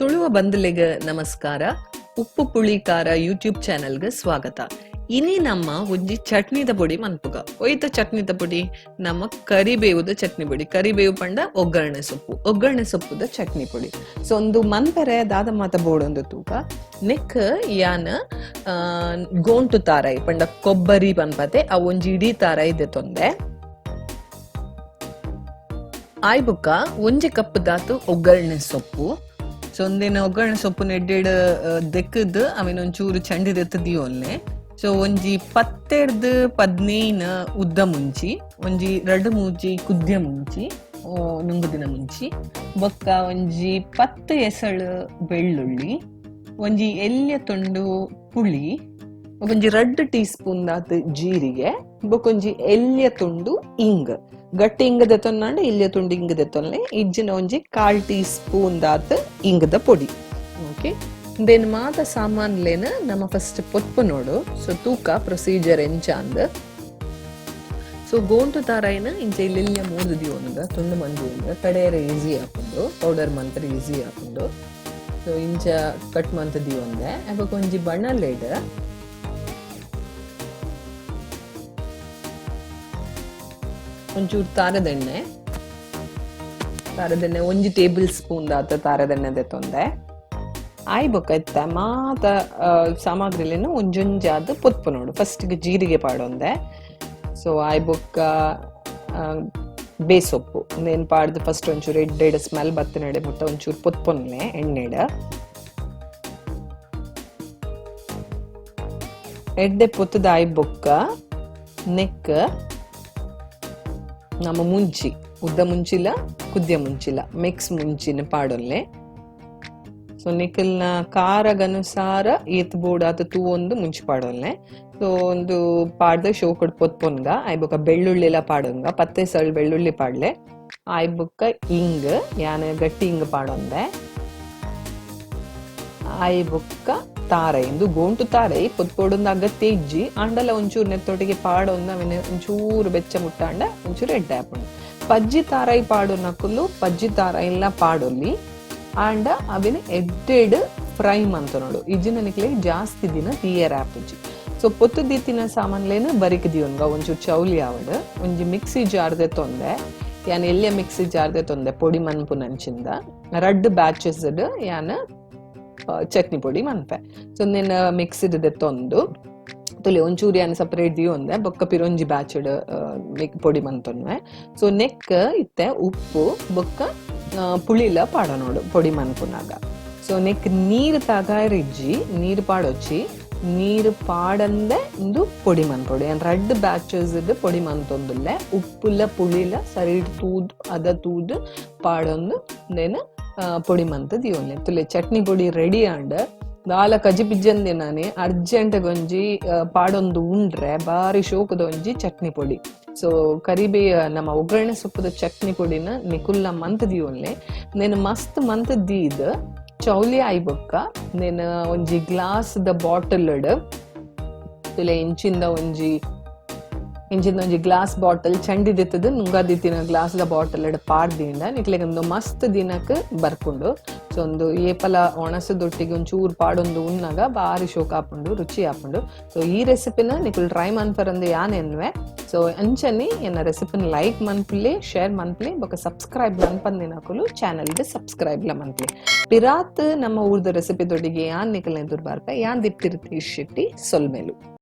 Tuluva ಬಂಧುಲೆಗ್ ನಮಸ್ಕಾರ. ಉಪ್ಪು ಪುಳಿ ಖಾರ ಯೂಟ್ಯೂಬ್ ಚಾನೆಲ್ಗೆ ಸ್ವಾಗತ. ಇನಿ ನಮ್ಮ ಒಂಜಿ ಚಟ್ನಿದ ಪೊಡಿ ಮನ್ಪುಗ. ಒಯ್ತ ಚಟ್ನಿದ ಪೊಡಿ? ನಮ್ಮ ಕರಿಬೇವುದ ಚಟ್ನಿ ಪೊಡಿ. ಕರಿಬೇವು ಪಂಡ ಒಗ್ಗರಣೆ ಸೊಪ್ಪು, ಒಗ್ಗರಣೆ ಸೊಪ್ಪುದ ಚಟ್ನಿ ಪೊಡಿ. ಸೊ ಒಂದು ಮನ್ಪೆರೆ ದಾದ ಮಾತ ಬೋಡೊಂದು ತೂಕ. ನೆಕ್ ಯಾನ್ ಗೋಂಟು ತಾರಾಯಿ ಪಂಡ ಕೊಬ್ಬರಿ ಪನ್ಪತೆ, ಆ ಒಂಜಿ ಇಡೀ ತಾರಾಯಿ ದೆತೊಂದೆ. ಆಯ್ ಬೊಕ್ಕ ಒಂಜಿ ಕಪ್ ದಾತು ಒಗ್ಗರಣೆ ಸೊಪ್ಪು. ಸೊ ಒಂದಿನ ಒಗ್ಗರಣೆ ಸೊಪ್ಪು ಎಡ್ಡೆಡ್ ದೆಕ್ಕದ್ ಅವಿನ ಒಂಚೂರು ಚಂಡಿ ದೆತ್ತ್ ದಿಯೊಲ್ನೆ. ಸೊ ಒಂಜಿ 10 15 ಉದ್ದ ಮುಂಚಿ, ಒಂಜಿ 2 ಮೂಜಿ ಕುದ್ಯ ಮುಂಚಿ, ನುಂಗುದಿನ ಮುಂಚಿ, ಬೊಕ್ಕ ಒಂಜಿ 10 ಎಸಳು ಬೆಳ್ಳುಳ್ಳಿ, ಒಂಜಿ ಎಲ್ಯ ತುಂಡು ಪುಳಿ, ಒಂಜಿ 2 ಟೀ ಸ್ಪೂನ್ ದಾತ್ ಜೀರಿಗೆ, ಬೊಕ್ಕ ಒಂಜಿ ಎಲ್ಯ ತುಂಡು ಇಂಗ್. ಗಟ್ಟಿ ಇಂಗ್ ದೆತ್ತೊನ್ನಾಂಡ ಎಲ್ಯ ತುಂಡು ಇಂಗ್ ದೆತ್ತೊನ್ಲೆ, ಇಜ್ಜಿನ ಒಂಜಿ 1/4 ಟೀ ಸ್ಪೂನ್ ದಾತ್ ಇಂಗ್ದ ಪೊಡಿ. ಓಕೆ, then ಮಾತ ಸಾಮಾನ್ಲೇನ ನಮ್ಮ ಫಸ್ಟ್ ಪೊತ್ಪು ನೋಡು. ಸೊ ತೂಕ ಪ್ರೊಸೀಜರ್ ಎಂಚ ಅಂದ್. ಸೊ ಗೋಂಟು ತಾರಾಯಿನ ಇಂಚ ಇಲ್ಲೆಲ್ಲ ಮೂರ್ದು ದಿವೊಂದು ತುಂಡು ಮಂದಿ ಉಂಡು ಕಡೆಯರ ಈಸಿ ಆಪುಂಡು, ಪೌಡರ್ ಮಂತ್ರ ಈಸಿ ಆಪುಂಡು. ಸೊ ಇಂಚ ಕಟ್ ಮಂತ್ ದಿವೊಂದೆ. ಅಬೊಕ ಒಂಜಿ ಬಣಲೆಡ್ ಒಂಚೂರು ತಾರದೆಣ್ಣೆ, ತಾರದೆಣ್ಣೆ ಒಂಜಿ ಟೇಬಲ್ ಸ್ಪೂನ್ ದಾತ ತಾರದೆಣ್ಣೆ ದೆತ್ತೊಂದೆ. ಆಯ್ ಬೊಕ್ಕ ಇತ್ತ ಮಾತ ಸಾಮಗ್ರಿಲೇನು ಒಂಜೊಂಜಾದ್ ಪೊತ್ಪು ನೋಡು. ಫಸ್ಟ್ ಜೀರಿಗೆ ಪಾಡೊಂದೆ. ಸೊ ಆಯ್ ಬೊಕ್ಕ ಬೇಸೊಪ್ಪು ನೇನ್ ಪಾಡ್ದು ಫಸ್ಟ್ ಒಂಚೂರು ಎಡ್ಡೆಡ್ ಸ್ಮೆಲ್ ಬತ್ತಿನಡೆ ಮುಟ್ಟ ಒಂಚೂರು ಪೊತ್ಪೊನ್ಲೆ ಎಣ್ಣೆಡ್. ಎಡ್ಡೆ ಪೊತ್ತುದ ಆಯ್ ಬೊಕ್ಕ ನೆಕ್ ನಮ್ಮ ಮುಂಚಿ, ಉದ್ದ ಮುಂಚಿಲ ಕುದ್ಯ ಮುಂಚಿಲ ಮಿಕ್ಸ್ ಮುಂಚಿನ ಪಾಡೊಲ್ಲೆ. ಸೊ ನಿಕಲ್ನ ಖಾರಗನುಸಾರ ಏತ್ ಬೋಡಾತ ತೂ ಒಂದು ಮುಂಚಿ ಪಾಡೊಲ್ಲೆ. ಸೊ ಒಂದು ಪಾಡ್ದ ಶೋಕಡ್ ಪೊತ್ಪೊನ್ಗ. ಆಯ್ ಬೊಕ್ಕ ಬೆಳ್ಳುಳ್ಳಿಲ ಪಾಡೊಂಗ, 10 ಸಳ್ ಬೆಳ್ಳುಳ್ಳಿ ಪಾಡ್ಲೆ. ಆಯ್ ಬೊಕ್ಕ ಇಂಗ್, ಯಾನ್ ಗಟ್ಟಿ ಇಂಗ್ ಪಾಡೊಂದೆ. ಆಯ್ ಬೊಕ್ಕ ತಾರೈ, ಇಂದು ಗೋಂಟು ತಾರೈ ಪೊತ್ಪೊಡೊಂದು ಅಗತ್ಯ ಇಜ್ಜಿ, ಆಂಡಲ ಒಂಚೂರು ನೆತ್ತೊಟ್ಟಿಗೆ ಪಾಡೊಂದು ಅವಿನ ಒಂಚೂರು ಬೆಚ್ಚ ಮುಟ್ಟಾಂಡ ಒಂಚೂರು ಎಡ್ಡೆ ಆಪುಂಡು. ಪಜ್ಜಿ ತಾರೈ ಪಾಡುನಕುಲು ಪಜ್ಜಿ ತಾರೈಲ ಪಾಡೊಲಿ, ಆಂಡ ಅವಿನ ಎಡ್ಡೆಡ್ ಫ್ರೈ ಮಂತ ನೋಡು, ಇಜ್ಜಿನ ನಿಕ್ಲೆ ಜಾಸ್ತಿ ದಿನ ತೀಯರ ಆಪುಜಿ. ಸೊ ಪೊತ್ತು ದೀತಿನ ಸಾಮಾನ್ಲೇನ ಬರಿಕ್ ದಿಯೊನ್ಗ ಒಂಚೂರು ಚೌಲಿ ಆವಡ್. ಒಂಜಿ ಮಿಕ್ಸಿ ಜಾರ್ದೆ ತೊಂದೆ, ಯಾನ್ ಎಲ್ಯ ಮಿಕ್ಸಿ ಜಾರ್ದೆ ತೊಂದೆ ಪೊಡಿ ಮನ್ಪುನಂಚಿಂದ 2 ಬ್ಯಾಚಸ್ ಯಾನ್ ಚಟ್ನಿ ಪೊಡಿ ಮನ್ಪೆ. ಸೊ ನೆನ್ ಮಿಕ್ಸಿಡ್ ದೆತ್ತೊಂದು ತುಲೆ ಒಂಚೂರು ಯಾನ್ ಸಪರೇಟ್ ದಿಯೊಂದೆ, ಬೊಕ್ಕ ಪಿರೊಂಜಿ ಬ್ಯಾಚ್ ಪೊಡಿ ಮಂತೊನ್ವೆ. ಸೊ ನೆಕ್ ಇತ್ತೆ ಉಪ್ಪು ಬೊಕ್ಕ ಪುಳಿಲ ಪಾಡ ನೋಡು ಪೊಡಿ ಮನ್ಪುನಾಗ. ಸೊ ನೆಕ್ ನೀರು ತಾಗಾಯರ್ ಇಜ್ಜಿ, ನೀರು ಪಾಡೊಚ್ಚಿ, ನೀರು ಪಾಡಂದೆ ಇಂದು ಪೊಡಿ ಮನ್ಪೊಡಿ. ಯಾನ್ 2 ಬ್ಯಾಚಸ್ ಪೊಡಿ ಮಂತೊಂದುಲ್ಲೆ. ಉಪ್ಪುಲ ಪುಳಿಲ ಸರಿ ತೂದು ಅದ ತೂದು ಪಾಡೊಂದು ನೇನ ಪೊಡಿ ಮಂತ್ ದಿಯೊನ್ಲೆ. ತುಲೆ ಚಟ್ನಿ ಪೊಡಿ ರೆಡಿ ಆಂಡ್. ದಾಲ ಕಜಿ ಪಿಜ್ಜಂದಿನಾನೆ ಅರ್ಜೆಂಟ್ ಒಂಜಿ ಪಾಡೊಂದು ಉಂಡ್ರೆ ಬಾರಿ ಶೋಕದ ಒಂಜಿ ಚಟ್ನಿ ಪೊಡಿ. ಸೊ ಕರಿಬೇ ನಮ್ಮ ಒಗ್ಗರಣೆ ಸೊಪ್ಪುದ ಚಟ್ನಿ ಪೊಡಿನ ನಿಕುಲ್ಲ ಮಂತ್ ದಿಯೊನ್ಲೆ. ನೇನು ಮಸ್ತ್ ಮಂತ್ ದೀದ್ ಚೌಲಿ ಆಯ್ ಬೊಕ್ಕ ನೇನು ಒಂಜಿ glass the bottle ತುಲೆ ಇಂಚಿಂದ ಒಂಜಿ ಗ್ಲಾಸ್ ಬಾಟಲ್ ಚಂಡಿ ದಿತ್ತದ ನುಂಗಾದಿತ್ತಿನ glass the bottle ಪಾಡ್ದಿಂದ ನಿಕ್ಲೆಗ್ ಒಂದು ಮಸ್ತ್ ದಿನಕ್ ಬರ್ಪುಂಡು. ಸೊ ಒಂದು ಏಪಲ ಒಣಸದೊಟ್ಟಿಗೆ ಒಂಚೂರು ಪಾಡೊಂದು ಉಣ್ಣಾಗ ಬಾರಿ ಶೋಕ ಆಪುಂಡು, ರುಚಿ ಆಪುಂಡು. ಸೊ ಈ ರೆಸಿಪಿನ ನಿಕುಲ್ ಟ್ರೈ ಮನ್ಪರಂದು ಯಾನ್ ಎನ್ನುವೆ. ಸೊ ಅಂಚನೆ ಎನ್ನ ರೆಸಿಪಿನ ಲೈಕ್ ಮನ್ಪುಲೆ, ಶೇರ್ ಮನ್ಪುಲೆ, ಬೊಕ ಸಬ್ಸ್ಕ್ರೈಬ್ ಮನ್ಪಂದಿನಕುಲು ಚಾನಲ್ಗೆ ಸಬ್ಸ್ಕ್ರೈಬ್ ಲ ಮನ್ಪುಲೆ. ಪಿರಾತ್ ನಮ್ಮ ಊರ್ದ ರೆಸಿಪಿ ದೊಡ್ಡಿಗೆ ಯಾನ್ ನಿಕಲ್ನ ಎದುರು ಬರ್ಪೆ. ಯಾನ್ ದಿಪ್ತಿರ್ತಿ ಶೆಟ್ಟಿ ಸೊಲ್ಮೆಲು.